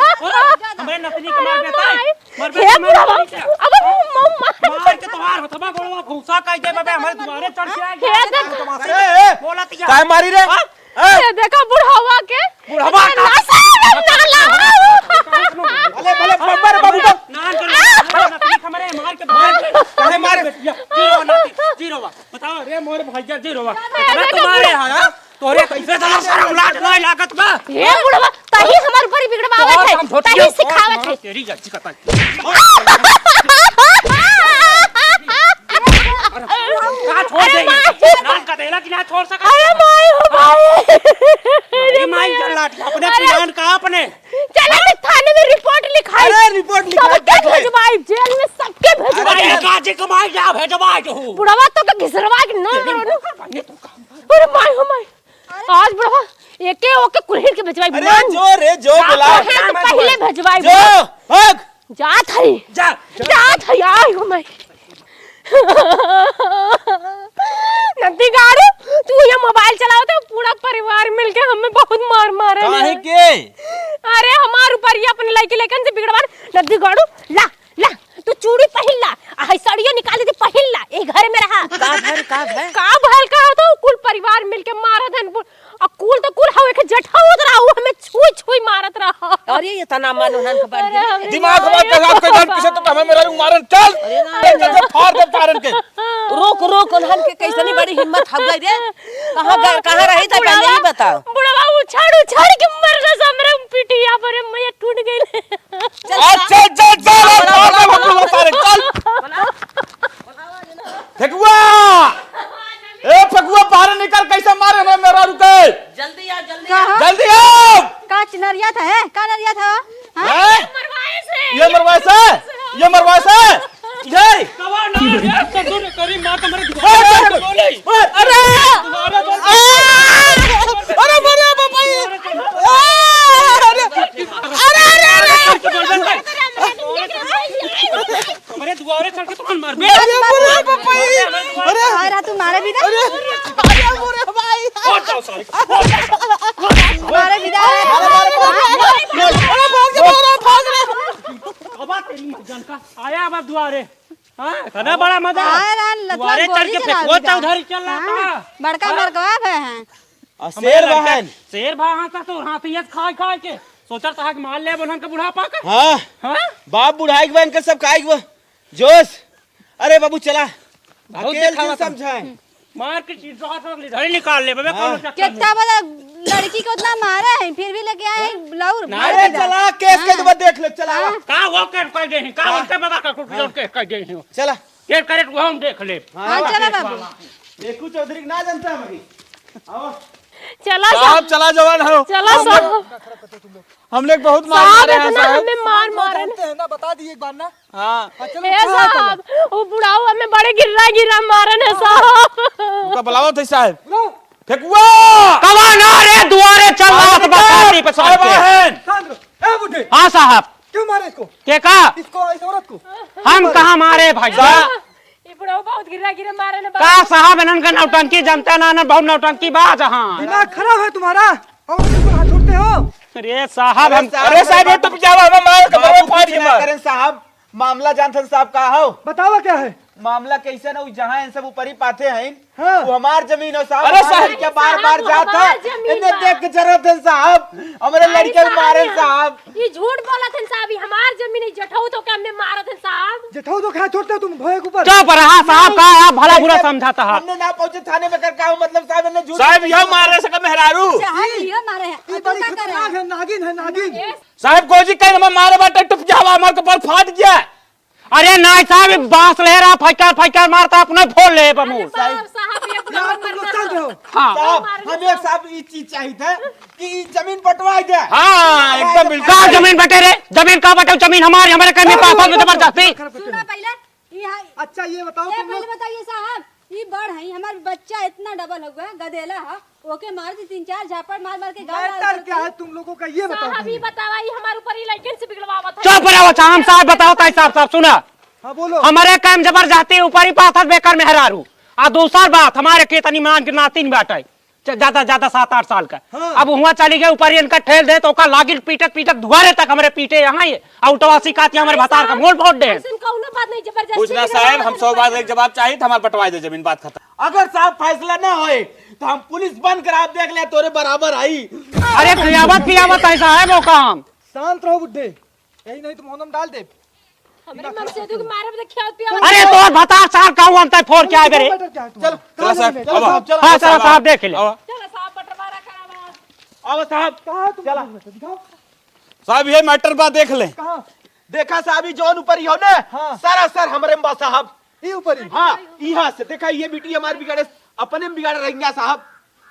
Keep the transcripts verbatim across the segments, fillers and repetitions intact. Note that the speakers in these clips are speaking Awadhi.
हमरे नतनी के मार बेटा। माई। मार हे बेटा, मार बुढ़वा। बेटा। अब हम मार मार के तोहार हथवा गोड़वा घूसा काई दे बबे, हमरे दुआरे चढ़ के आ गया। हे देख। ए, ए। बोलत या। काय मारी रे? हाँ? ए। ये देखा बुढ़वा के। बुढ़वा का? नाला। भले, भले, बब्बर बाबू का। नान कर, नान कर, हमरे मार के बाहर। काहे मारे? जी रोवा नाती, जी रोवा। बताओ रे मोर भैया, जी रोवा। अरे इतना तो तुम्हारे यहाँ, हाँ? तोरे कैसे साला शर्म लाज नहीं लागत बा? हे बुढ़वा, तही हमार ऊपर ही बिगड़वावत है, तोर हम धोती तही है, सिखावत तोर है। तेरी गच्ची का तंग। अरे, का छोड़ अरे दे? माई। नान का देला कि ना छोड़ सकत? अरे माई, हो माई। अरे माई, जल्लाद, अपने अरे। पिलान का अपने। चला तो थाने में रिपोर्ट लिखाई। अरे, रिपोर्ट लिखा सबके दे। भेजवाई, जेल में सबके भेजवाई। अरे, गाजी कमाई जा, भेजवाई जो। बुढ़वा तो के घिसरवा के ना तेरी मरो। अरे माई हो माई। आज बुढ़वा एके ओके कुल्हिन के भेजवाई। अरे, मान। जो रे, जो का बुला। कहे तो पहले भेजवाई। जो, भाग। जात हई। जा। जात हई, आई हो माई। नंदी गाड़ू, तू ये मोबाइल चलावत है, पूरा परिवार मिलके हमें बहुत मार मारे काहे हैं। के? अरे हमार ऊपर ये अपने लड़की लड़कन से बिगड़वा। नंदी गाड़ू, ला, ला, तू चूड़ी पहिन ला, आ हई सड़ियो निकाल दे पहिन ला, ए घर में रहा। का भल, का भल? का भल का तो कुल परिवार मिलके मारत हन, कुल, आ कुल तो कुल हवे के जेठा होत रहा, वो हमें छुई छुई मारत रहा। अरे ये तना मन उन्हन के बढ़ अरे गया। हमरे दिमाग हमार खराब कर दन, पीछे तो हमें मेरा मारन, चल। अरे ना, ए, चल, चल, फाड़ दे तारन के। रोक, रोक, उन्हन के कैसनी बड़ी हिम्मत हव गई रे। कहाँ गए, कहाँ रही था, पहले ही बताओ। बुढ़वा उछाड़, उछाड़ के मर गए, हमरे पिटिया पर मैया टूट गई। चल, आ, चल, चल, चल, चल, चल, चल, चल, चल, सारे, चल। फेकुआ! ए, फेकुआ, बाहर निकल, कैसे मारे रे मेरा रुके? जल्दी आ, जल्दी आ। कहाँ? जल्दी आओ। का चिनरिया था, है? का नरिया था? हाँ? हैं? ये मरवाए से, ये मरवाए से, ये मरवाए से। ये। कवा ना, यार, ससुर करी माँ का मरे ए, दुआरे ए, बोले। ए, अरे! दुआरे बोले। अरे, अरे, बाबा, ये। अरे, अरे, अरे, अरे। हमरे दुआरे चढ़ के तुरंत मार बे। अरे, अरे, बाप रे, बाप रे। अरे, अरे, तू मारे भी ना। अरे, अरे, अरे, भाई। और जाओ सारे। मारे भी ना। मारे, मारे, मारे। अरे, भाग रे, भाग रे, भाग रे। अब तेरी जान का आया अब दुआरे। हाँ, इतना बड़ा मजा। आए रहन, लतवा दुआरे चढ़ गोली के चला फेंकवा दिया। चौधरी चल रहा हाँ, था। बड़का हाँ? बड़कवा भे हैं। आ, हमरे शेर लड़का बहन। शेर बा हाँ का तो हाँ तो ये खाए खाए के सोचत रहा कि मार ले उन्हन के बुढ़ापा का। हाँ। हाँ? बाप बुढ़ाई के बा इनके सब खाए के बा। जोश। अरे बाबू चला। बहुत अकेल दिखावा क्यों था। समझाए? मार के चीज बाहर से निकाल ले बे हाँ। कौनो चक्कर में। कितना बड़ा लड़की को उतना मारा है फिर भी लेके आए हैं लौर ना मार रे के जा। चला केस के हाँ। तो देख ले चला। हाँ। का वो केस कर दे हैं? का हाँ। उनके बाबा का कुछ हाँ। केस कर दे हैं? चला। केस करे तो हम देख ले। हाँ, हाँ, चला बाबू। देखू चौधरी के ना जनता है अभी। आओ। चला साहब, साहब। चला जवान हो। चला हम लोग, साहब। हम लोग बहुत मार साहब, मारे हैं इतना साहब। हमें मार मारे जानते हैं ना, बता दिए एक बार ना। हाँ। हाँ, चलो, ए कहाँ है साहब, वो बुढ़ाऊ हमें बड़े गिर्रा गिर्रा मारन है साहब। उनका बुलाओ थे साहब। बुलाओ। फेकुआ! कवा ना रे, दुआरे चल रहा था, बाहर निकल। पार्टी पे साहब अरे के। बहन। शांत रहो। ए बुढ़े, साहब। क्यों मारे इसको? के का? इसको, इस औरत को। हम कहाँ मारे भैया? ये बुढ़ऊ बहुत गिरा गिरा मारे ना का बाबा। साहब, इनन का नौटंकी जनता ना, ना बहुत नौटंकी बाज हाँ। दिमाग खराब है तुम्हारा, औरत के ऊपर हाथ उठते हो। अरे साहब, अरे हम साहब, अरे साहब, ये तो क्या हुआ? हमें मार के बाबू, बाबू फाड़ कुछ के ना मार। करें साहब, मामला जानथन साहब का हो? बतावा क्या है? मामला कैसे ना, जहाँ इन सब ऊपरी पाथे हैं, हाँ। वो हमार जमीन हो साहब, अरे हमार साहब। लड़का बार बार साहब, जात हमार है, जमीन इन्हें बा। देख के जरूरत है साहब, हमारे अरे लड़के साहब, मारे ये साहब। ये झूठ बोलत हन साहब, ये हमार जमीन है, जेठऊ तो के हमने मारत हन साहब। जेठऊ तो खा छोड़ते हो तुम भोए के ऊपर। चुप रहा साहब, नहीं। का आप भला बुरा कैसे समझाता है? हमने ना पहुंचे थाने में कर का हो, मतलब साहब, इन्हें झूठ साहब, बोलते यह हैं। मारे सका मेहरारू। साहब, ये मारे हैं। ये अब बड़ी का करे? खतरनाक है, नागिन है, नागिन। ये साहब, कोजी कहीं हमें मारे बाटे, टुप जावा, हमार कपार फाट गया। अरे नाई साहब, ये बांस ले रहा, फैकार फैकार मारता, अपने फोड़ ले बमू। अरे बाप साहब, ये बुढ़ऊ यार, तुम लोग मरना। चल रहे हो। हाँ। साहब, मारना हमें साहब। साहब ये चीज चाहिए था कि ये जमीन बंटवाई दे। हाँ, एकदम बिल्कुल का सही। जमीन बटे रे? जमीन का बटे? जमीन हमारी, हमारे कहीं हाँ, पापा में हाँ, जबरदस्ती। हाँ, हाँ। सुना पहले, ये है। अच्छा, ये बताओ ये तुम पहले लोग। बताइए साहब, ये बड़ है, हमारा बच्चा इतना डबल हुआ, गदेला है, ओके मार दी तीन चार झापड़ मार मार के गाल लाल मैटर क्या करके। है तुम लोगों का, ये बताओ साहब, पहले। ये बतावा, ये हमारे ऊपर ये लड़कन से बिगड़वावत है। चुप रहो, अच्छा, हम साहब बताओ, ताई साहब, साहब, सुना। हाँ, बोलो। हमारे काम जबरदस्ती ऊपर ही पाथत बेकार मेहरारू। आ दूसर बात, हमारे के तनी मान के नातिन बाटे। च-, ज्यादा, ज्यादा सात आठ साल का। हाँ। अब हुआं चली गए, ऊपर इनका ठेल दे, तो ओका लागिल पीटत, पीटत दुआरे तक हमरे पीटे यहाँ ही। आ उल्टवा सिकात के हमरे भतार का मोल फोड़ दे। ऐसन कौनो बात नहीं, जबरदस्ती पूछना बिगड़वा साहब, हम मत सौ बात करो। एक जवाब चाहिए, तो हमार बंटवा दे जमीन, बात खत्म। अगर साहब फैसला ना होए, तो हम पुलिस बन कर आप देख ले, तोरे बराबर आई। अरे खियावत पियावत ऐसा है मौका हम। शांत रहो बुड्ढे, यही नहीं तो मोहनम डाल दे। हमरे मकसेदू के मारब त खियावत पियावत। अरे तोर भतार सार का हुआ, हम तय फोड़ के आए बेरे। मैटर क्या है तुम्हारा? चलो, चलो कहाँ साहब, जाने? चलो अब साहब, चलो। हाँ, चलो साहब, देख ले। अब। चलो साहब, बंटवारा करावा। अब साहब, कहाँ है तुम चला। लोग? दिखाओ। साहब, ये मैटर बा, देख ले। कहाँ? देखा साहब, ये जौन ऊपर ही हो ने, हाँ। सरासर हमरे में बा साहब। ये ऊपर ही? हाँ, यहाँ से देखा, ये बिटी हमार बिगाड़े, अपने में बिगाड़े रहेंगे साहब।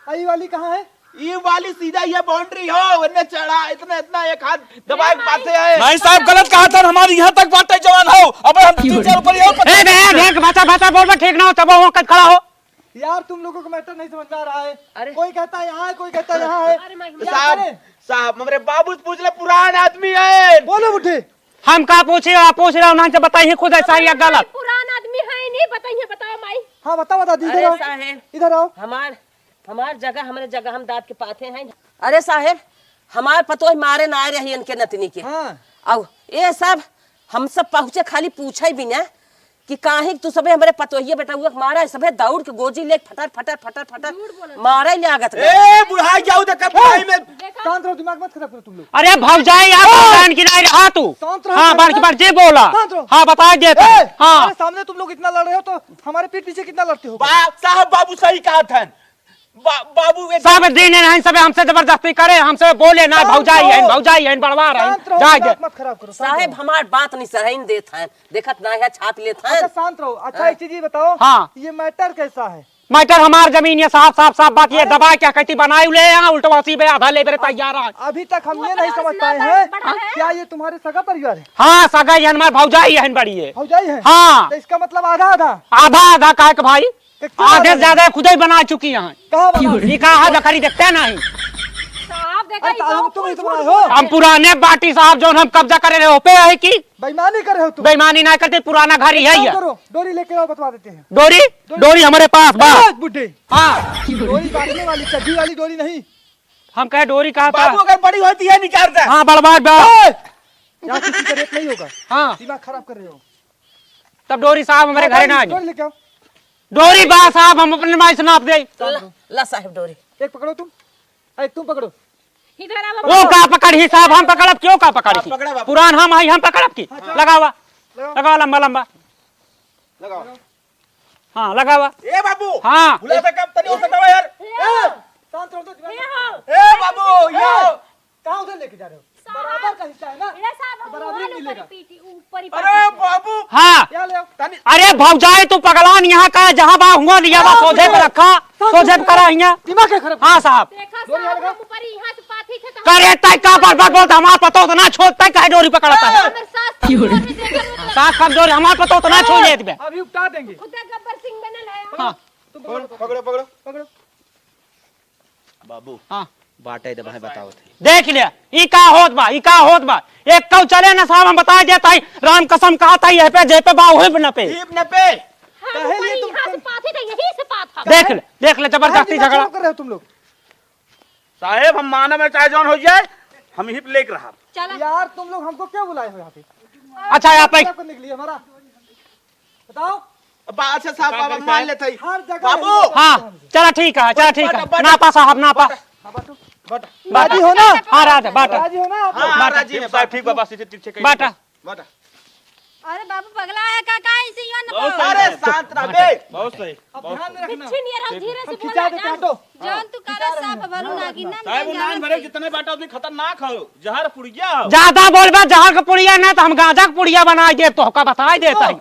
आ, ई वाली कहाँ है? ई वाली सीधा ये बाउंड्री हो, इतने चढ़ा, इतना, इतना एक हाथ दबाए के पासे है। नहीं साहब, गलत कहा था, हमारे यहाँ तक बाटे जवान हो। अब हम तीन चार ऊपर ही हो, ए, बे, बे, बचा, बचा, बोल बे, ठीक ना हो, तब वो कद खड़ा हो। यार, तुम लोगों को मैटर नहीं समझ में आ रहा है। अरे। कोई कहता है यहाँ है, कोई कहता है यहाँ है। अरे, मैं क्या साहब, करें? साहब, हमरे बाबू से पूछ ले, पुरान आदमी है। बोलो बुड्ढे। हम का पूछे, आप पूछ रहे हो, ना से बताइए खुद ऐसा ही या गलत। पुरान आदमी है, नहीं बताइए, बताओ माई। हाँ, बताओ, बता दी, इधर अरे आओ। साहेब, इधर आओ। हमार हमार जगह, हमरे जगह हम दाँत के पाथे हैं। अरे साहेब, हमार पतोह मारे ना आए रही इनके नतनी के। हाँ। अउ ये सब, हम सब पहुँचे खाली पूछे बिना कि काहे कि तू सबे हमरे पतोहिए बेटउआ के मारा है, सबे दौड़ के गोजी ले फटर, फटर, फटर, फटर झूठ बोलत मारे ले आगत रहे। ए, बुढ़ाई जाऊ दे, कब बुढ़ाई में देखा? शांत रहो, दिमाग मत खराब करो तुम लोग। अरे भौजाई, आप ए! भौजाइन की नहीं रहा तू। शांत रहो, हाँ, शांत बार की रहो। बार जे बोला। शांत रहो। हाँ, बता देता। ए! हाँ। अरे सामने तुम लोग इतना लड़ रहे हो तो हमारे पीठ पीछे कितना लड़ते हो? बा-, साहब बाबू सही कहा था। बा-, बाबू एक सब दिन है, सबे हमसे जबरदस्ती करे, हमसे बोले ना, शांत भौजाई रहो। है, भौजाई है, बड़वार है, शांत रहो, जाए दे। दिमाग मत खराब करो, शांत साहेब, रहो। हमार बात नहीं सरहन देत हैं, देखत ना है, छाप लेत हैं। अच्छा, शांत रहो। अच्छा, हाँ। एक चीज ये बताओ, हाँ। ये मैटर कैसा है? मैटर हमार जमीन, ये साफ, साफ, साफ बात, ये अरे। दबा के कहती बनाई ले यहाँ, उल्टवा सीबे आधा ले बेरे तैयार है। अभी तक हम ये नहीं समझ पाए हैं, क्या ये तुम्हारे सगा परिवार है? हाँ, सगा ये हमार भौजाई है, बड़ी है। भौजाई है? हाँ। तो इसका मतलब आधा आधा? आधा आधा काहे के भाई? कितना आधे से ज्यादा खुद ही बना चुकी हैं। कहाँ बना? ये कहाँ है, जखरी देखते नहीं। साहब, देखा, अरे, ई तो गाँव तुम ही कुछ तो बनाए झूठ हो। बोल रहे हम हैं। पुराने बाटी साहब, जो हम कब्जा करे रहे, ओपे है कि? बेईमानी कर रहे हो तुम। बेईमानी ना करते, पुराना घर ही एक है काम ये। करो, डोरी लेके आओ, बतवा देते हैं। डोरी? डोरी। डोरी हमारे पास बा। ए, बुड्ढे। हाँ। डोरी बांधने वाली, चड्ढी वाली डोरी नहीं। हम कहे डोरी कहा था। बाबू, अगर बड़ी होती है, निकाल दे। हाँ, बड़वा बा। ए! यहाँ किसी का रेप नहीं होगा। हाँ। दिमाग खराब कर रहे हो। तब डोरी साहब हमारे हाँ, घरे ना आ जाए। डोरी लेके आओ। डोरी बा साहब, हम अपने माई से नाप दे। ला, ला साहेब डोरी। एक पकड़ो तुम, एक तुम पकड़ो। इधर आओ। वो का पकड़ ही साहब, हम पकड़ब, क्यों का पकड़ ही? आप पकड़ा बाबू। पुरान हम आई, हम पकड़ब की? हाँ, चलो। लगावा, लगाओ। लगावा लंबा लंबा। लगाओ। हाँ, लगावा। ए बाबू। हाँ। भुला दे काम तनी और सटावा यार। ए, ए, शांत रहो तो दिमाग ए, मत हाँ। ए बाबू, ए, यो। कहाँ उधर लेके जा रहे हो? साहब, बराबर का हिस्सा है ना? ये साहब, हम बराबरी वहाँ मिलेगा। ऊपर ही पीटी, ऊपर ही अरे पीटी। बाबू। हाँ। क्या ले आओ? तनी अरे भौजाई, तू पगलान यहाँ का है, जहाँ बा हुआ लिया बा, हाँ, सोझे पे रखा, सोझे पे करा हियाँ। दिमाग है खराब। हाँ साहब। देखा डोरी साहब, हल्का। हम ऊपर ही यहाँ से पाथी थे तो करे तय का बार बार बोलता, हमार पतोह तो ना छोड़, तय काहे डोरी पकड़ता है? हमर सास सब ऊपर में देखा हाँ, सास कमजोर है, हमार पतोह तो ना छोड़ लेत बे। अभी उपटा देंगे। खुद गब्बर सिंह बनल है। हाँ। तुम पकड़ो, पकड़ो, पकड़ो। पकड़ो। बाबू। हाँ। बाटे दे भाई, बताओ थे। देख ले, ई का होत बा, ई का होत बा? एक कौ चले ना साहब, हम बताइ देत हई, राम कसम कहत हई, यह पे, जे पे बा, उहे पे न पे। जीप न पे। हाँ, काहे लिए ऊपर तुम यहाँ से पात है, यहीं से पात है। देख ले, देख ले, जबरदस्ती काहे झगड़ा। कर रहे हो तुम लोग? साहेब, हम मानव में चाहे जौन हो जाए, हम यहीं पे लेके रहा। चला। यार, तुम लोग हमको क्यों बुलाए हो यहाँ पे? अच्छा, यहाँ पे। क्या करने के लिए हमारा? बताओ। बा-, अच्छा साहब, बाबा, मान लेते हैं। हर जगह बाबू। हाँ, चला ठीक है, चला ठीक है। बाटा, बाटा। नापा साहब, नापा। बाटा, बाटा। राजी हो ना? हाँ, राजा, बाटा। राजी हो ना आप लोग? हाँ, हाँ, बाटा। राजी है, साहब, ठीक बा, बस इसे ठीक से कहिए। बाटा। बाटा। अरे बाबू, पगला है का, का ऐसे ही ना बहुत पाओ? सही अरे है। शांत रह बे। बहुत सही। अब ध्यान में रखना। बिच्छी नियर हम धीरे से हम बोला खिंचा देते, जान। हटो। जान तू काला खिंचा रहे साफ हैं। भरू ना कि ना साहब, वो नान भरे जितने बाटा उतनी खतरनाक हो, जहर पुड़िया हो। ज्यादा बोलबा, जहर के पुड़िया ना, तो हम गांजा के पुड़िया बनाइ देब, तोहका बताइ देता है।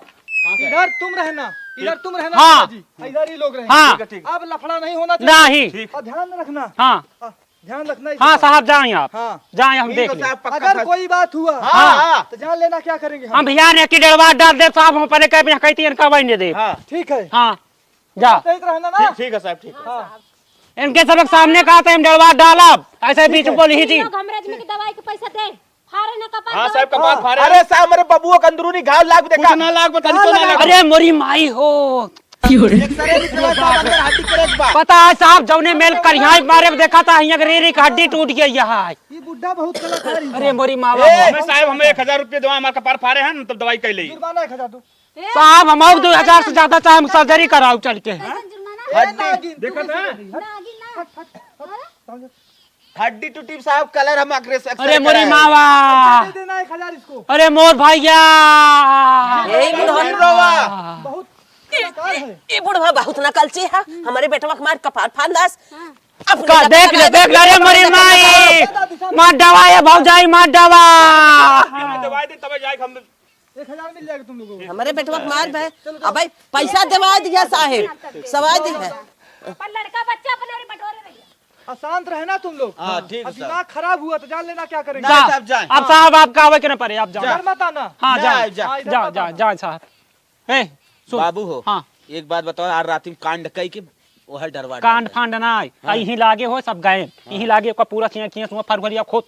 इधर तुम रहना, इधर तुम रहना, हाँ। जी, इधर ही लोग रहेंगे। हाँ। ठीक है, ठीक है। अब लफड़ा नहीं होना चाहिए। नहीं। ठीक। और ध्यान में रखना। हाँ। हाँ, ध्यान रखना इस हाँ, बात। साहब, जाएं आप। हाँ। जाएं, हम ठीक देख है, लें। साहब, पक्का अगर फंस- कोई बात हुआ, हाँ, हाँ। तो जान लेना क्या करेंगे हम। हम भैया ने की डरवा डाल दे, साहब, हम अपने कह बिना कहती इनका वही नहीं दे। हाँ। ठीक है। हाँ, जा। सही रहना ना। ठीक, ठीक है, साहब, ठीक है। हाँ। इनके सबक सामने कहा था, हम डरवा डालब, ऐसे बीच में बोली ही थी। लोग हमरे आदमी के दवाई के पैसा दे, फारे ना कपार हाँ, दवाई। साहब, कपार फारे। अरे, साहब, हमरे बबुआ के अंदरूनी घाव लाग देखा। कुछ ना लाग, पता नहीं कहाँ तो ना लाग। अरे, मोरी माई हो। X-ray निकलवा साहब, अंदर हड्डी crack बा। पता है साहब, जौने मेल करिहाई मारे में देखा था, हियाँ के रीढ़ की हड्डी टूट गई है। ये बुढ़ा बहुत कलाकार है। अरे मोरी मावा। ए! हमें साहब, हमें एक हजार रुपये दो, हमार कपार फारे हैं, तब दवाई कर ले। जुर्माना एक हजार दो। साहब, हम और दो हजार से ज्यादा चाहे हम surgery कराओ चल के। कैसन जुर्माना? ए, हड्डी। नागिन, तू देखा कैसे था? कर रही है? नागिन ना। हट, हट, हट, हट। हड्डी टूटी साहब, colour हम अगले से अरे अक्सर मोरी कराए। मावा। दे देना एक हजार इसको। अरे मोर भैया। यही बुढ़वा। बहुत कलाकार है। ई बुढ़वा बहुत नकलची है। हमारे बेटवा के मार कपार फांद दास। हाँ। अपने का लगे देख ले, लगे देख ले, अरे मोरी माई। मार दवा है भौजाई, मार दवा। दवाई दे तब जाए हम एक हजार मिल जाएगा तुम लोगों को। हमारे बेटवा के मार भाई। चलो, चलो। अबे पैसा देवा दिया साहेब, सवा दिया। पर लड़का बच्चा अपने और बटोरे रहिए। हाँ, शांत रहे ना तुम लोग। हाँ, ठीक है, अब साहब। दिमाग खराब हुआ तो जान लेना क्या करेंगे। नहीं, साहब, जाएं। अब साहब आपका आवे के ना पड़े, आप जाओ। डर मत आना। हाँ, नहीं, जाओ। जा। हाँ, इधर जाओ, मत जाओ, आना। जाओ, साहब। ए, सुन। बाबू हो, हाँ। एक बात बताओ, आज रात में कांड कई के ओहर डरवा कांड डाल दे। फांड ना आए। हाँ। यहीं लागे हो सब गए। हाँ। यहीं लागे ओकर पूरा किया, किया सुआ फरवरिया खोद,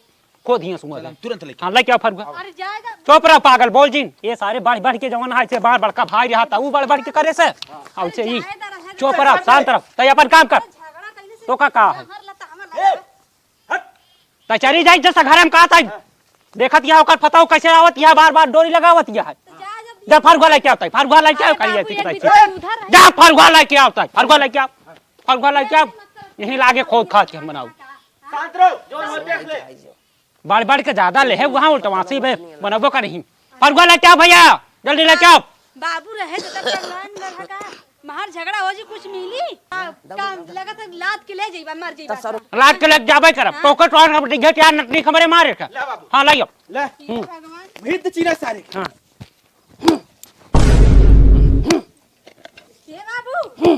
खोद हिया सुआ चल, दे। हम तुरंत लेके हाँ, लेके आओ फरवरिया। अरे जाएगा। चुप रहो पागल, बोल जिन। ये सारे बढ़, बढ़ के जवन है, से बार बड़का भाई रहा था, वो बढ़, बढ़ के करे से। हाँ। और से ही। जाएगा, रहे दे। चुप रहो, शांत रहो। तै अपन काम कर। झगड़ा कइले से तो का, का है? हर लता हमर ए, लगा। हट। तै चली जाई जैसे घर में कहा था। देखत यह ओकर फताऊ कैसे आवत यह, बार बार डोरी लगावत यह है। तो जा जब जा फरुआ लेके आवता है, फरुआ लेके आओ, अरे करिए बाबू, ठीक एक है। बिछिया उधर है। जा फरुआ लेके आवता है, फरुआ लेके आओ, फरुआ लेके आओ। यहीं लागे खोद खाद के हम बनाऊ। शांत रहो, जो हो देख ले। बढ़ बढ़ के ज्यादा ले है वहाँ उल्टवासी में बनबो करही। फरुआ लेके आओ भैया, जल्दी लेके आओ। बाबू रहे तो तब पगलान में रहा का। मार झगड़ा हो जी, कुछ मिली? आ, काम लगत है, लात के ले जइबा, मर जइबा। लात के ले जाबे करब। हाँ। पॉकेट वार अब डिग्गे यार नकली खबरे मारे का। ला बाबू। हाँ, लाइयो। ले। हे हम्म। भगवान। भीड़ तो चीरा सारे। हाँ। हे बाबू।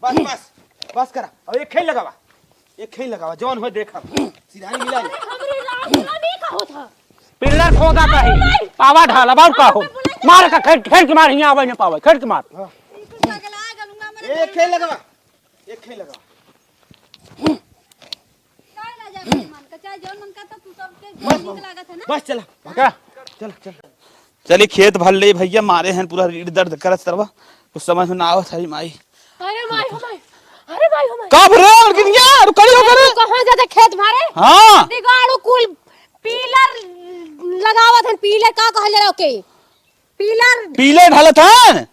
बस, बस। बस करा। अब एक खेल लगावा। एक खेल लगावा। जौन हो देखा। सिरानी मिला ले। अरे, हमरे राम राम ही का होता। पिल्लर खोदा का है। पावा ढाला, बाबू का हो? मार का, खेल, खेल के मार, हियाँ आवे न पावे, खेल के मार। हाँ। एक खेल लगावा, एक खेल लगावा। चाहे ना जाए मन का, चाहे जौन मन का, तो तू सबके बस नीक बाबू, लागत है ना? बस चला, भागा। चला, चला। चली खेत भर ले भैया, मारे हैं पूरा रीढ़ दर्द करत सरवा, कुछ समझ में ना आवत है माई। अरे माई हो माई, अरे माई हो माई। का भरे और गिन गया, रुकड़ी हो करे। तू कहाँ जाते खेत भरे? हाँ। दिगाड़ू कुल पिलर लगावत हन, पिलर का कहल जाला ओके? पिलर। पिलर ढालत हन?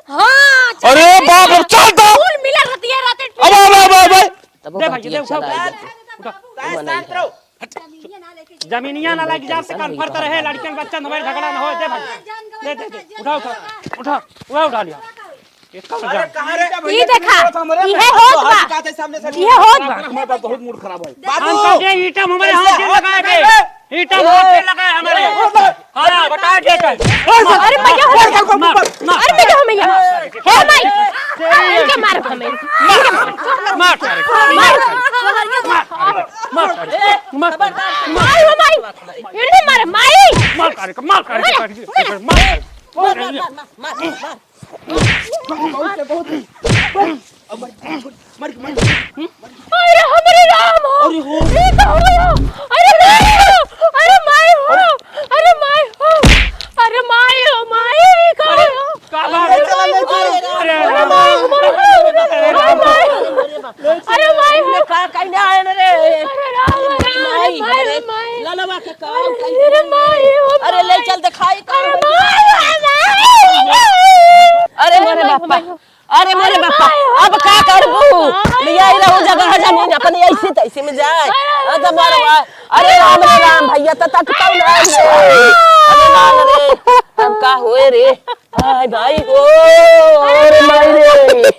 हाँ, अरे चल, बाप रे, चल तो। कुल मिलर रहती है रात में। अब, अब, अब, अब, अब। तब दे भाई, बाकी दे, उठा, चला उठा। आएगा। उठा। शांत रहो। जमीनिया ना लग जा, से कन्फर्म तो रहे, लड़कियन बच्चन हमारे झगड़ा ना हो, दे भाई। दे, दे, दे, उठा, उठा, उठा, उठा, उठा लिया। इसका अरे उठा। कहाँ रे? ये देखा, ये होत बा। ये होत बा। हमारे पास बहुत मूड खराब है। बाबू! हम तो ये ईटा हमारे हाथ से लगाए बे। ईटा मार के लगा है हमारे। हाँ, बता दे कर। अरे भैया, मार, मार, मार। अरे भैया, भैया। हे माई। इनके मार हमें। मार, मार, मार। मार, मार, मार। माई हो माई। इनके मार, माई। मार, मार, मार। बहुत है, बहुत है। अब मर, मर, मर, मर। अरे अरे माई हो, अरे माई हो, अरे माई हो, अरे माई हो, माई, का अरे, हो? का बात अरे है? माई हो, अरे, अरे अरे माई हो, माई हो, अरे अरे माई हो। का कहीं ना आए ना रे। अरे राम, अरे राम, माई, अरे अरे माई। ललवा के काम अरे कहीं रे माई हो, अरे ले माई। चल दिखाई अरे काम। माई, माई। अरे अरे मोरे माई, बापा। माई। अरे मोरे अरे बापा, माई, अब का माई, करबू? माई। लिया ही रहू जगह जमीन अपन ऐसे तैसे में जाए। अरे अरे माई। मरवा, अरे राम रे राम भैया, त तक तौ ना रे। अरे राम रे, अब का होए रे? हाय भाई हो, अरे माई रे।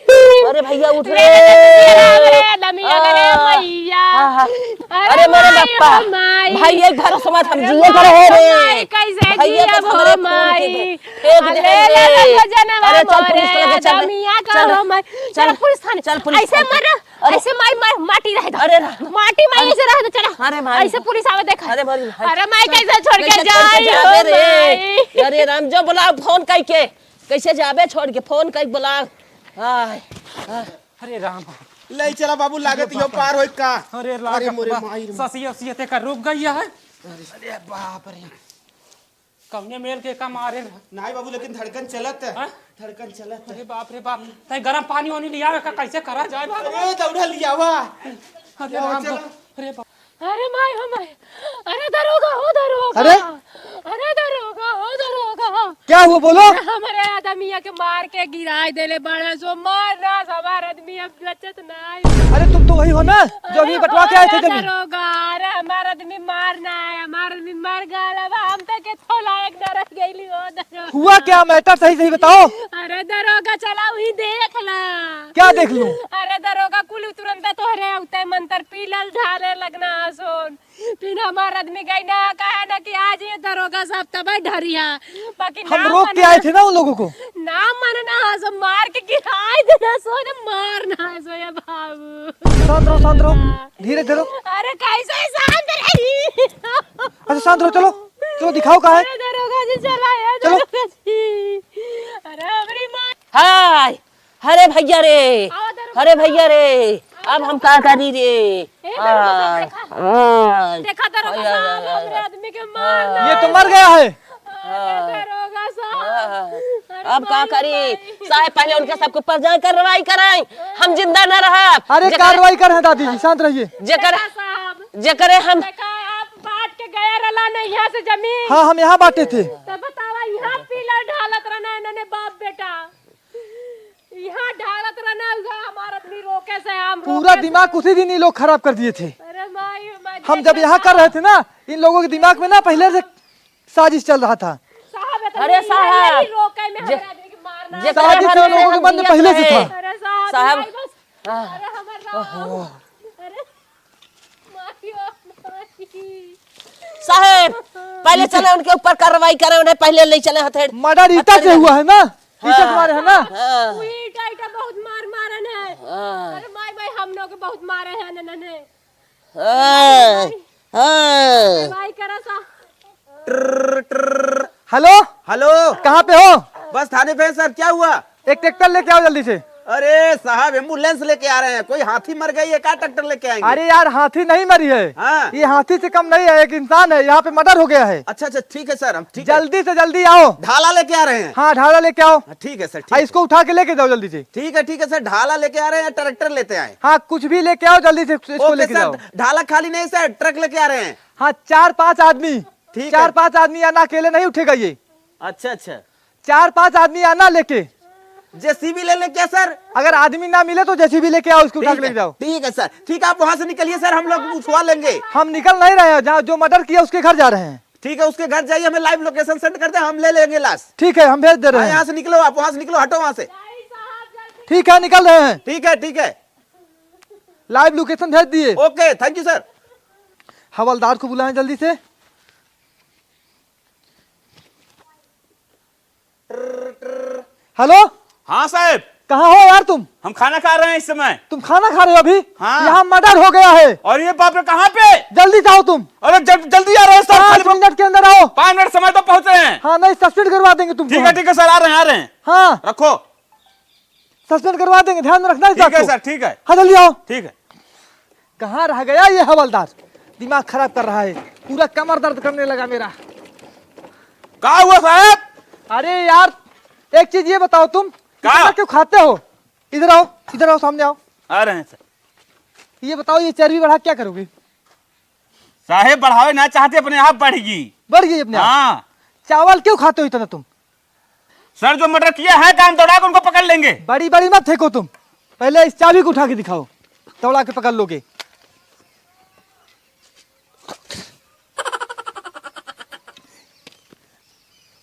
अरे भैया उठ रे। रे, रे, रे, दमिया रे, आ। भैया। हाँ, हाँ। अरे अरे मोरे माई, बापा, ओ माई। भाई एक भरोसा मत हम अरे जिए माई, करे है ओ रे। माई, कैसे भैया जियब तो हमरे हो खून के माई? फेंक दे अरे रे। रे रे, जनवा अरे चल पुलिस मोरे, लगे चल रे। दमिया का चल, हो माई। चल, चल पुलिस थाने। चल पुलिस ऐसे थाने। मर, अरे। ऐसे माई, माई, माटी रह दो। अरे राम। माटी माई अरे। ऐसे रह दो, चला। अरे माई। ऐसे पुलिस आवे देखा। अरे माई, माई। अरे माई, चल, कैसे छोड़ के कैसे छोड़ के जाई जाबे हो रे? माई? अरे राम, जो बुलाओ फोन कई के। कैसे जाबे छोड़ के? फोन कई बुलाओ। आय, आय। अरे राम। ले चला बाबू, लागत यो पार होई का? अरे अरे लागत मोरे बा। माई रे। ससिया, ससिया ते का रुक गई है। अरे बाप रे। कौने मेल के का मारे रहा? नाई बाबू, लेकिन धड़कन चलत है। हाँ? धड़कन चलत है। अरे बाप रे बाप, तै गरम पानी वानी लियावे का, कैसे करा जाए बाप? अरे दौड़ा लियावा। अरे चलो, राम चलो। बाप, अरे बाप। अरे माई हो माई, अरे दरोगा हो दरोगा। अरे? अरे दरोगा हो दरोगा। क्या हुआ बोलो? अरे हमरे आदमिया के मार के गिराए देले बड़ा सो, मार ना हमार आदमी अब बचत ना है। अरे तुम तो वही हो ना जो अभी अरे बंटवा के आए थे हो जमीन? दरोगा, अरे हमार आदमी मार ना है, हमार आदमी मर गल, अब हम तो के तो लायक न रह गइली हो दरोगा। हुआ क्या मैटर सही सही बताओ। अरे दरोगा चला वही देख ला। क्या देख लूं? अरे दरोगा कुल तुरंत तोहरे उते मंत्र पीलल ढारे लगना हसोन। फिर हमार आदमी गई ना कहे ना कि आज ये दरोगा साहब तबे ढरिया। बाकी हम ना रोक के माने आए ना। थे ना उन लोगों को। ना माने ना हसो मार के गिराए देना सो ना मार ना हसो ये बाबू। शांत रहो, शांत रहो। धीरे धीरे। अरे कैसे शांत रही? अच्छा शांत रहो, चलो। चलो दिखाओ कहाँ है? अरे दरोगा जी चला है चलो। दरोगा जी। अरे हमारी माँ। हाय, अरे भैया रे, आओ दरोगा अरे भैया रे, आओ अब हम दरोगा का करी रे? ए दरोगा साहब, हाय, देखा। हाय। देखा दरोगा हाय, हाय, साहब, हाय, हमरे हाय। आदमी के मार हाँ। ये तो मर गया है। अरे हाँ। दरोगा साहब। हाँ। अरे अब का माई, करी? माई। साहब पहले उनके सबके ऊपर जाए कार्रवाई कराई, हम जिंदा न रहब। अरे जेकर कार्रवाई कर हैं दादी जी, शांत रहिए। जेकर, दरोगा साहब। जेकरे हम देखा, आप बांट के गया रला न यहाँ से जमीन। हाँ, हम यहाँ बांटे थे। तो बतावा, यहाँ पिलर ढालत रहना इन्होंने बाप बेटा। यहाँ ढालत रहना हुआ, हमार आदमी रोके से हम पूरा रोके दिमाग से। उसी दिन ये लोग खराब कर दिए थे। अरे माई, माई, हम जब देखा यहाँ कर रहे थे ना, इन लोगों के दिमाग में ना पहले से साजिश चल रहा था। साहब, इतना अरे नहीं है, साहब, यही रोके में जे-, हमारे आदमी के मारना। जेकरे साजिश इन भरोसे लोगों के हम मन में जियत पहले से रहे। था। अरे साहब, साहब, नहीं बस। आह। अरे हमार राम। ओहो। अरे माई, ओ माई। साहब, पहले चले उनके ऊपर कार्रवाई करें, उन्हें पहले ले चले हथेड़-, मर्डर ईटा हथेड़ से हुआ है ना? ईटा से हाँ। मारे हैं ना? हाँ। वो ईटा, ईटा बहुत मार मारन है। हाँ। अरे माई, माई, हम लोग बहुत मारे हैं नन्हे। हाँ, हाँ। भाई करा सा। ट्र, ट्र। हेलो। हेलो। कहाँ पे हो? बस थाने पे हैं सर, क्या हुआ? एक ट्रैक्टर लेके आओ जल्दी से। अरे साहब, एम्बुलेंस लेके आ रहे हैं, कोई हाथी मर गई है क्या, ट्रैक्टर लेके आएंगे? अरे यार, हाथी नहीं मरी है। हाँ। ये हाथी से कम नहीं है, एक इंसान है, यहाँ पे मर्डर हो गया है। अच्छा, अच्छा, ठीक है सर, हम, ठीक है। जल्दी से जल्दी आओ। ढाला लेके आ रहे हैं। हाँ, ढाला लेके आओ। हाँ, ठीक है सर, ठीक हाँ, है। इसको उठा के लेके जाओ जल्दी से। ठीक है, ठीक है सर, ढाला लेके आ रहे हैं, ट्रैक्टर लेते आए। हाँ, कुछ भी लेके आओ, जल्दी से इसको ओके लेके सर, जाओ। ढाला खाली नहीं सर, ट्रक लेके आ रहे हैं। हाँ, चार पांच आदमी, ठीक है। चार पांच आदमी आना, अकेले नहीं उठेगा ये। अच्छा, अच्छा। चार पांच आदमी आना लेके। जेसीबी ले लें क्या सर? अगर आदमी ना मिले तो जेसीबी लेके आओ, इसको उठा के लेके जाओ। ठीक है सर, ठीक है, आप वहां से निकलिए सर, हम लोग उठवा लेंगे। हम निकल नहीं रहे हैं, जहाँ जो मर्डर किया उसके घर जा रहे हैं। ठीक है, उसके घर जाइए, हमें लाइव लोकेशन सेंड कर दे, हम ले लेंगे लाश। ठीक है, हम भेज दे रहे हाँ, हैं। यहाँ से निकलो आप, वहाँ से निकलो, हटो वहाँ से। ठीक है, निकल रहे हैं। ठीक है, ठीक है। लाइव लोकेशन भेज दिए। Okay, thank you sir. हवलदार को बुलाएं जल्दी से। हेलो। हाँ साहब। कहाँ हो यार तुम? हम खाना खा रहे हैं इस समय। तुम खाना खा रहे हो अभी? हाँ। यहाँ मर्डर हो गया है। अरे बाप रे, कहाँ पे? जल्दी जाओ तुम। अरे जल-, जल्दी आ रहे हैं सर, पाँच खाली मिनट के अंदर आओ। पाँच मिनट समय तो पहुँच रहे हैं। हाँ, नहीं, सस्पेंड करवा देंगे तुमको ठीक है, हम। ठीक है सर, आ रहे हैं, आ रहे हैं। हाँ। रखो। सस्पेंड करवा देंगे, ध्यान में रखना इस ठीक बात है को। सर, ठीक है। हाँ, जल्दी आओ। ठीक है। कहाँ रह गया ये हवलदार? दिमाग खराब कर रहा है, पूरा कमर दर्द करने लगा मेरा। का हुआ साहब? अरे यार, एक चीज ये बताओ तुम, का? इतना क्यों खाते हो? इधर आओ, इधर आओ, सामने आओ। आ रहे हैं सर। ये बताओ, ये चर्बी बढ़ा क्या करोगे? साहेब, बढ़ावे ना चाहते, अपने आप बढ़ गई। बढ़ गई अपने आप? हाँ। चावल क्यों खाते हो इतना तुम? सर, जो मर्डर किया है, काम दौड़ा के उनको पकड़ लेंगे। बड़ी बड़ी मत फेंको तुम, पहले इस चाबी को उठा के दिखाओ, दौड़ा के पकड़ लोगे।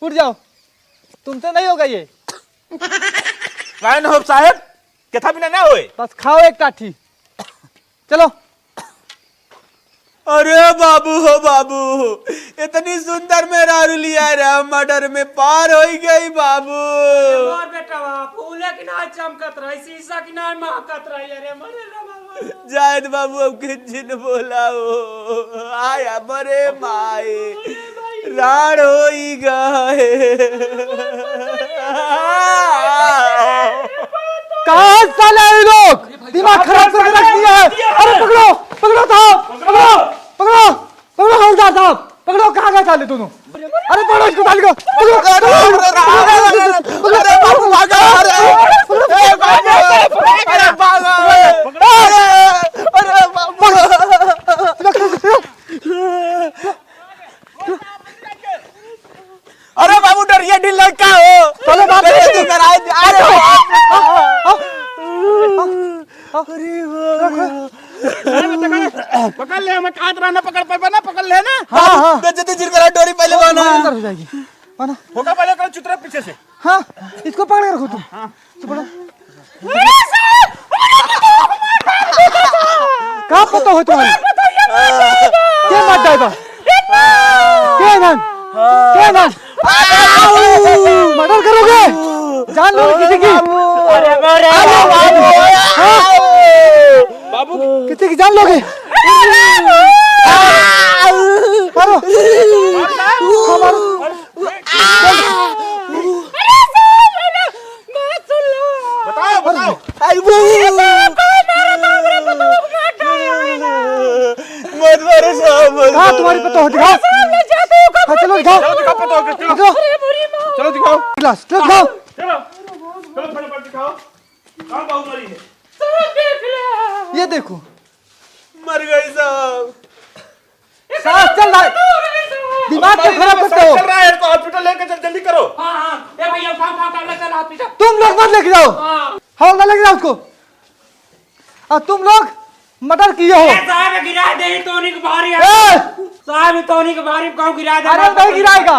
उठ जाओ, तुमसे नहीं होगा ये। काहे न हो साहेब, केथा बिना ना होए। बस खाओ एक टाठी। चलो। अरे बाबू हो बाबू, इतनी सुंदर मेहरारू लिया रे, मर्डर में पार होई गई बाबू। और बेटा बा, फूले की ना चमकत रही, शीशा की ना महकत रही। अरे मरे रे बाबू। जायद बाबू, अब किंचिन बोला हो, आया मरे माए, राड़ होई गए। कहाँ साले ये लोग? दिमाग खराब करके रख दिया है। अरे पकड़ो, पकड़ो साहब, पकड़ो, पकड़ो, पकड़ो हवलदार साहब, पकड़ो, कहाँ गए साले दोनों? अरे पकड़ो इसको, साले को, पकड़ो, पकड़ो, अरे बाबू भागो, अरे, ए बाबू, अरे भागो, अरे, अरे बाबू। अरे बाबू, डरिए ढील लड़का हो। चलो बाबू। डरिए तू कराए दे। अरे बाप। अरे बाप। पकड़ ले, हमें काट रहा ना, पकड़ पाए ना, पकड़ ले ना। हाँ, हाँ। बेइज्जती जिन करा, डोरी पहले बांधो। अंदर हो जाएगी। बांधो। होगा पहले करो चुतरा पीछे से। हाँ, इसको पकड़ के रखो तुम। हाँ। तू पकड़ो। का पता हो तुम्हारे? के मार डायबा? के नाम? के नाम? मर्डर करोगे? जान लो किसी की? अरे, अरे, हाँ? बाबू। किसी की जान लोगे? मारो। हाँ, मारो। अरे साहब, अरे, बात सुन लो। बताओ, बताओ। अरे साहब, कोई मारा तो हमरे पतोह को मार डाला है ना। मत मारो साहब, मत कहाँ मारो। तुम्हारी पतोह? दिखाओ। अरे साहब, ले जाते हो कब? हाँ, चलो दिखाओ। चलो दिखाओ पतोह को, चलो। चलो। अरे बुरी माँ। चलो दिखाओ। लाश, चलो दिखाओ। चलो। चलो, चलो, फटाफट दिखाओ। कहाँ बहू मरी है? साहब, देख ले। ये देखो। मर गई साहब। सांस चल रहा है। दिमाग क्यों खराब करते हो? सांस चल रहा है, तो हॉस्पिटल लेके चल, जल्दी करो। हाँ, हाँ। ए भैया, उठाओ, उठाओ, उठाओ, ले चल हॉस्पिटल। तुम लोग मत लेके जाओ। हाँ। हवलदार लेके जाओ उसको। और तुम लोग मर्डर किए हो। ए साहब, गिरा दे ही तोनी के भारी है। ए! साहब, ही तोनी के भारी कहूँ गिरा दे। अरे, नहीं गिराएगा।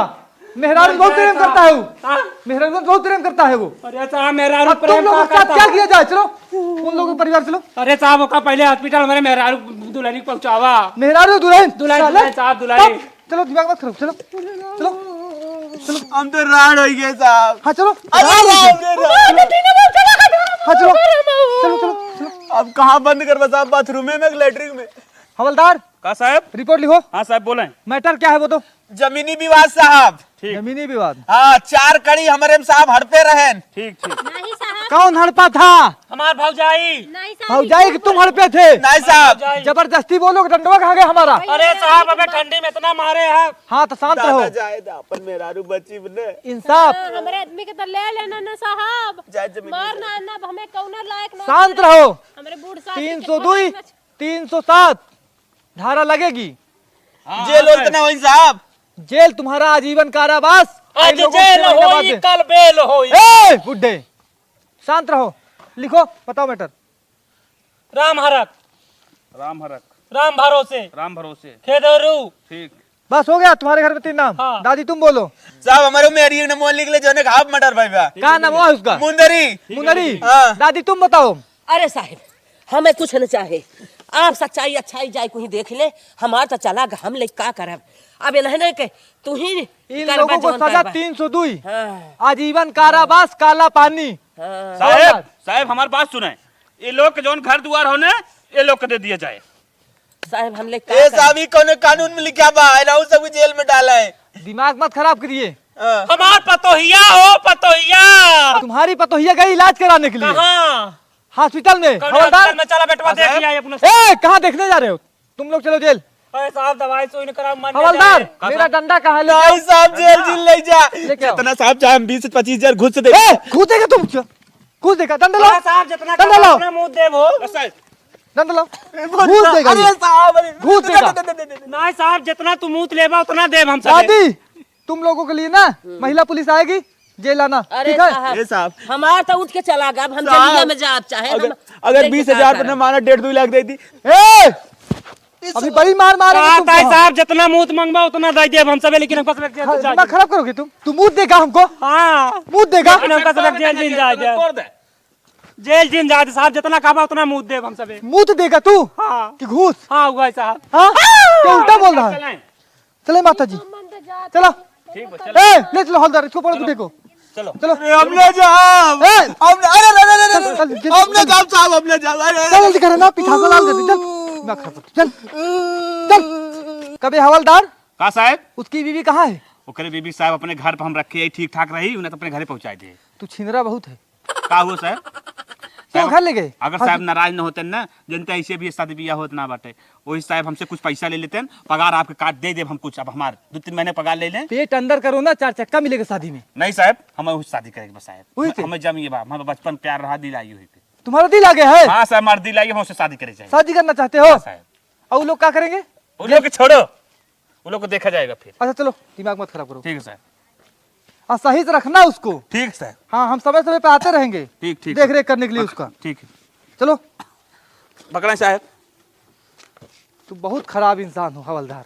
मेहरारू बहुत प्रेम करता है वो। हाँ? मेहरारू बहुत प्रेम करता है वो। अरे साहब, मेहरारू अब तुम प्रेम लोगों का के साथ करता क्या है? किया जाए? चलो, उन लोगों के परिवार चलो। अरे साहब, ओका पहले हॉस्पिटल हमारे मेहरारू दुल्हनी पहुंचावा। मेहरारू दुल्हन? दुल्हन, साले। दुल्हन साहब, दुल्हन। चुप। चलो, दिमाग मत खराब, चलो। चलो। चलो। हम तो राड़ हो गए साहब। हाँ, चलो। अरे राड़ हो गए। राम रे राम। हाँ, चलो। चलो, चलो, चलो। अब कहाँ बंद करबा साहब, बाथरूम में कि लेटरिन में? हवलदार, का साहब? रिपोर्ट लिखो। हाँ साहब, बोलें। मैटर क्या है वो तो? जमीनी विवाद साहब। ठीक। जमीनी विवाद। हाँ, चार कड़ी हमरे में साहब हड़पे रहेन। ठीक, ठीक। नहीं साहब। कौन हड़पा था? हमार भौजाई। नहीं साहब, भौजाई कि तुम हड़पे थे? नहीं साहब। भौजाई। जबरदस्ती बोलो कि डंडवा खा गया हमारा। अरे साहब, अबे ठंडी में इतना मारे हैं। हाँ, तो शांत रहो। दादा जाए दा, अपन मेहरारू बची बने। इंसाफ। हाँ, हमरे आदमी के तो ले लेना ना साहब। जाए जमीन मार में ना, ना, अब हमें कौनो लायक ना शांत रहो। हमरे बूढ़ साहब के तीन सौ दो, कितना तीन सौ सात धारा लगेगी। हाँ, जेल हाँ, वेल तो ना होई साहब। जेल तुम्हारा आजीवन कारावास। आज इन लोगों को जेल सेवा होई, बात है। कल बेल होई। ए, बुड्ढे, शांत रहो। लिखो, बताओ मैटर। राम हरख। राम हरख। राम भरोसे। राम भरोसे। खेदरू। ठीक। बस हो गया तुम्हारे घर में तीन नाम। हाँ। दादी तुम बोलो। साहब, हमारे मेहरी ने मोल निकले, जोने का हाफ मर्डर भाई बा। का नाम हुआ उसका? मुंदरी। मुंदरी। हाँ। दादी तुम बताओ। अरे साहेब, हमें कुछ न चाहे, आप सच्चाई अच्छाई जाए कोई देख ले, हमार तो चला ग-, हम ले का करब? अब इन्हने के तू ही इन करबा लोगों को जौन सजा करबा। तीन सौ दो, हाँ। आजीवन कारावास, काला पानी। हाँ। साहेब, साहेब, हमार बात सुने, ये लोग के जौन घर दुआर होने, ये लोग के दे दिया जाए। साहेब, हम ले का ए करब? साहब, ई कौने कानून में लिखा बा? इनाऊ सब जेल में डाला है। दिमाग मत खराब करिए। हाँ। हमार पतोहिया हो, पतोहिया। तुम्हारी पतोहिया गई इलाज कराने के लिए। कहाँ? हॉस्पिटल में। कौन हवलदार। हॉस्पिटल में? चला बेटवा, हाँ, देख साहब। लिया अपना। ए, कहाँ देखने जा रहे हो? तुम लोग चलो जेल। अरे साहब, दवाई सुई न कराओ, मर न हवलदार, जाए। मेरा डंडा कहाँ है? ले जाओ। नहीं साहब, जेल जिन ले जा। लेके आओ। जितना साहब चाहे हम बीस से पच्चीस हजार घूस दे। ए, घूस देगा तुम? घूस देगा, डंडा लाओ। अरे साहब, जितना डंडा कहा लाओ। उतना मूत देब हो। डंडा लाओ। घूस देगा अरे ये। साहब, अरे। घूस देगा। नहीं साहब, जितना तू मूत लेबा उतना देब हम सब। दादी, तुम लोगों के लिए ना महिला पुलिस आएगी, जेल आना, अरे ठीक है? साहब, ए साहब। हमार तो उठ के चला गया, अब हम साहब, जेलिया में जाब चाहे, अगर, हम अगर जेल के बीस हजार का पर ना करब? मारा, डेढ़ दो लाख दे दी। ए! अभी बड़ी मार मारेंगे का तुमको ताई हम। साहब, जितना मूत मंगबा उतना दे देब हम सबे, लेकिन हमको सबे जेल हाँ, जाए दिमाग दे। खराब करोगे तुम? तू मूत देगा हमको? हाँ। मूत देगा? लेकिन हमको सबे जेल जिन जाए दे। तोड़ दे। जेल जिन जाए दे साहब, जितना कहबा उतना मूत देब हम सबे। मूत देगा तू? हाँ। कि घूस? हाँ, हुआ है साहब। हाँ? क्या उल्टा बोल रहा है? चलें। चले माता जी, चला। ठीक बा, चला। ए, ले चलो हवलदार, इसको पकड़ो, चलो। देखो। चलो। चलो। अरे, हम ले जाओ। ए! हम ले, अरे, अरे, अरे, अरे, चल, चल, चल, हम ले चल। जाओ साहब, हम ले जाओ। अरे, अरे, चल, जल्दी करो ना, पीछा से लाल कर दे, चल। ना खा, चल, चल। कबे हवलदार? का साहब? उसकी बीवी कहाँ है? ओकरे बीवी साहब अपने घर पर हम रखे है, ठीक ठाक रही, उन्हें तो अपने घरे पहुँचाए दे। तू छिनरा बहुत है। का हुआ साहब? तो साहब, घर ले गए? अगर हाँ साहब जी। नाराज न होते ना, जनते ऐसे भी शादी बियाह होत ना बाटे। वही साहब हमसे कुछ पैसा ले लेते हैं, पगार आपके काट दे देब हम कुछ, अब हमार दो तीन महीने पगार ले लें। पेट अंदर करो ना, चार चक्का मिलेगा शादी में। नहीं साहब, हमें वही शादी करेंगे बस साहब। वही से? हमें जम ये बा, हमारा बचपन प्यार रहा, दिल आई वही पे। तुम्हारा दिल आ गया है? हाँ साहब, हमारा दिल आई, हम उससे शादी करे चाहिए। शादी करना चाहते हो? हाँ साहब। और वो लोग क्या करेंगे? उन लोग के छोड़ो, उन लोग को देखा जाएगा फिर। अच्छा चलो, दिमाग मत खराब करो। ठीक है सर। और सही से रखना उसको। ठीक सर। हाँ, हम समय समय पे आते रहेंगे ठीक, ठीक। देख रेख करने के लिए उसका। ठीक है। चलो। पकड़ें साहब। तू बहुत खराब इंसान हो हवलदार।